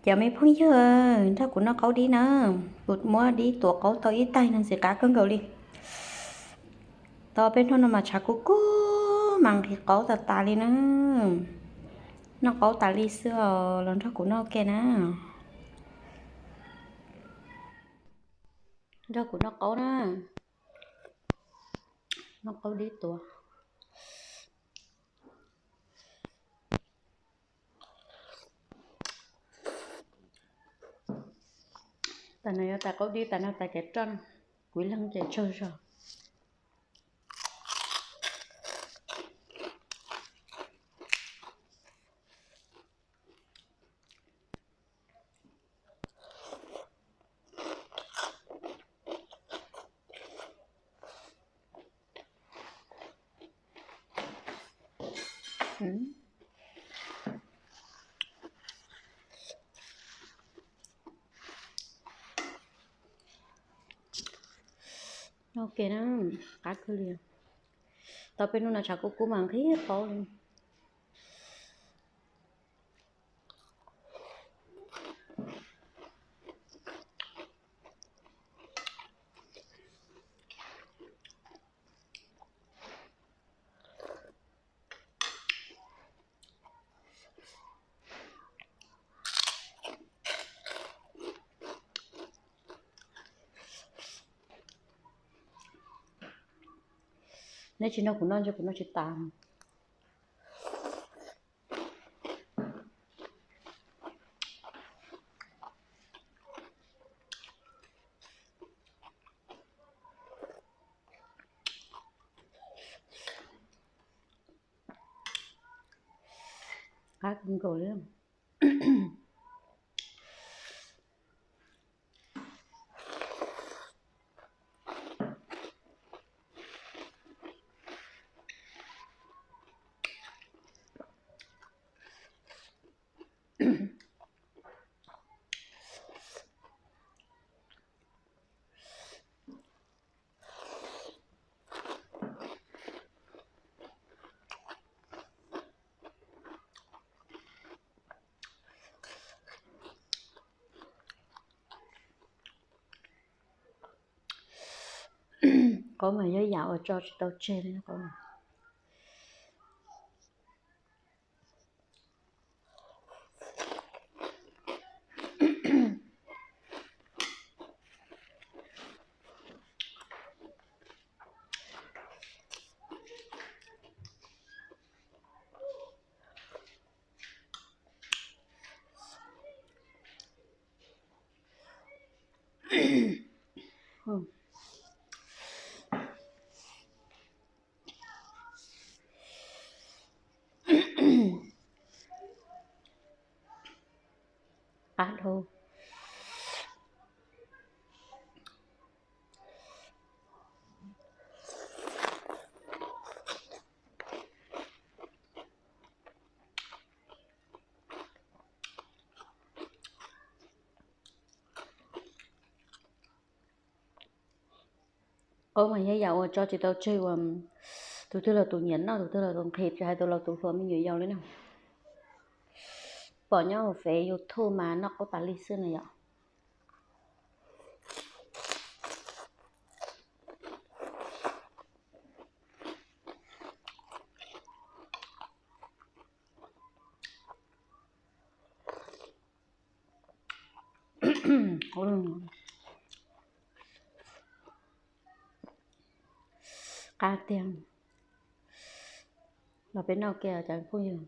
Cov me phooj ywg, nrog kuv noj qaub dib na. Kuv muab dib tuav qaub tau ib taig no ntxim qab kawg nkaus li. Tau peb hnub no mas tshav kub kub mas nqhis qaub tas tas li na. Noj qaub tas li xwb os, los nrog kuv noj ua ke na. Nrog kuv noj qaub na. Noj qaub dib tuav. Tas no yog tas qaub dib, tas no tas kev roj, kuv ib leeg ces tsawg zog. Ok na, qab kawg li. Tau peb hnub no tshav kub kub mas nqhis qaub li. Neb tsis nrog kuv noj ntshe kuv noj tsis tas. Qab kawg nkaus li. Qaub mas yog yam uas tso tsis tau tseg li qaub. Qab dhau. Qaub mas yog yam uas tso tsis tau tseg uas tus twg los tus nyiam noj, tus twg los tus nqhis, tsis hais tus laus tus hluas me nyuam yaus li na. Pom nyob hauv Fev YouTube mas noj qaub tas li xwb na yom. Qab tiag. Los peb noj ke cov phooj ywg.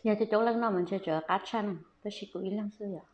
Yog cov coob leej noj mas ntshe tseem qab tshaj na, tab sis kuv ib leeg xwb yom.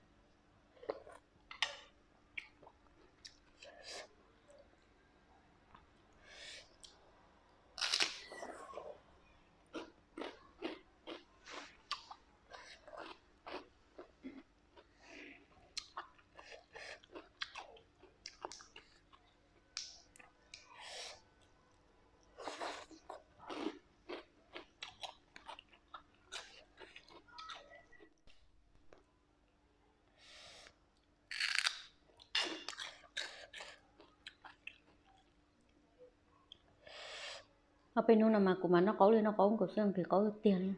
Ob peb hnub no mas kuv mas noj qaub li noj qaub nkaus xwb, nqhis qaub tiag tiag li.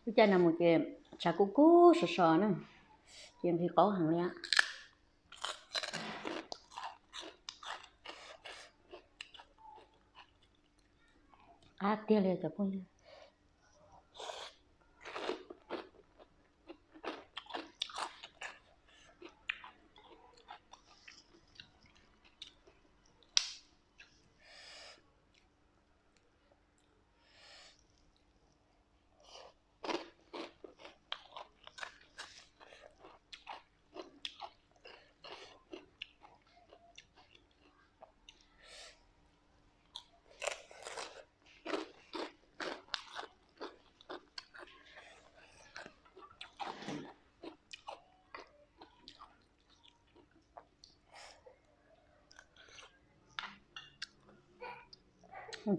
Lub caij no mus ces tshav kub kub sov sov na, ces nqhis qaub heev li. Qab tiag li cov phooj ywg.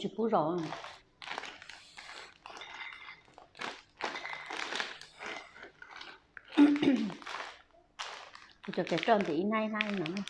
Tsis pub zom. Kuv cov kev roj ntim ib hnab ib hnab no.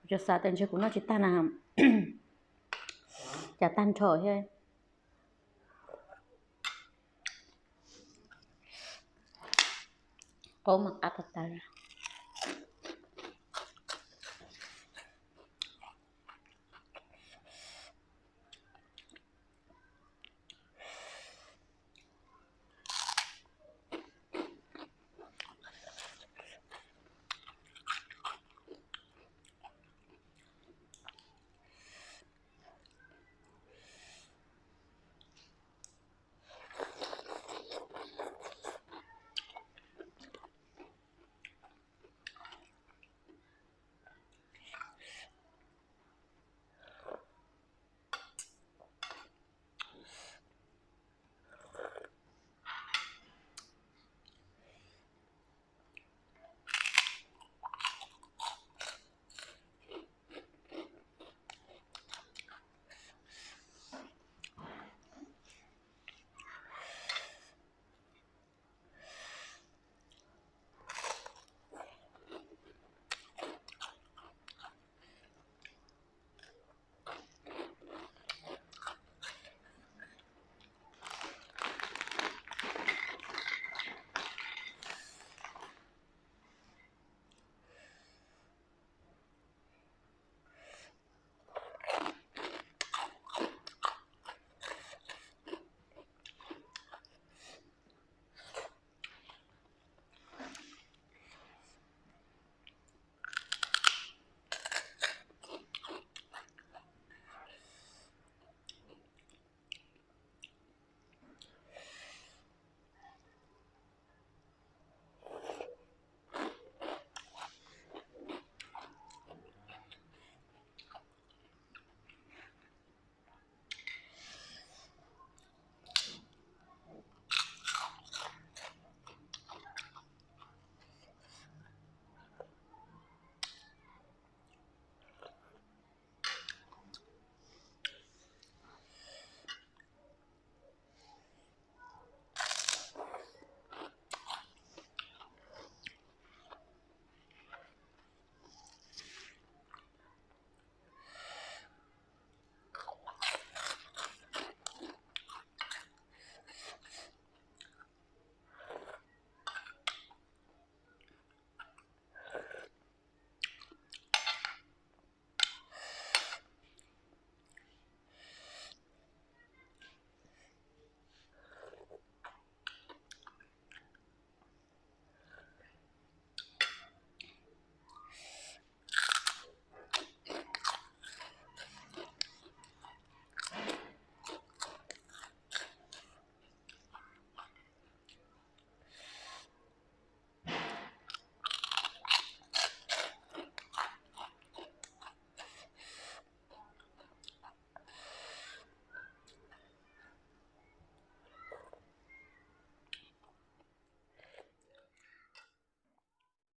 Tsuas xav tias ntshe kuv noj tsis tag na, cas tag nrho thiab. Qaub mas qab tas tas.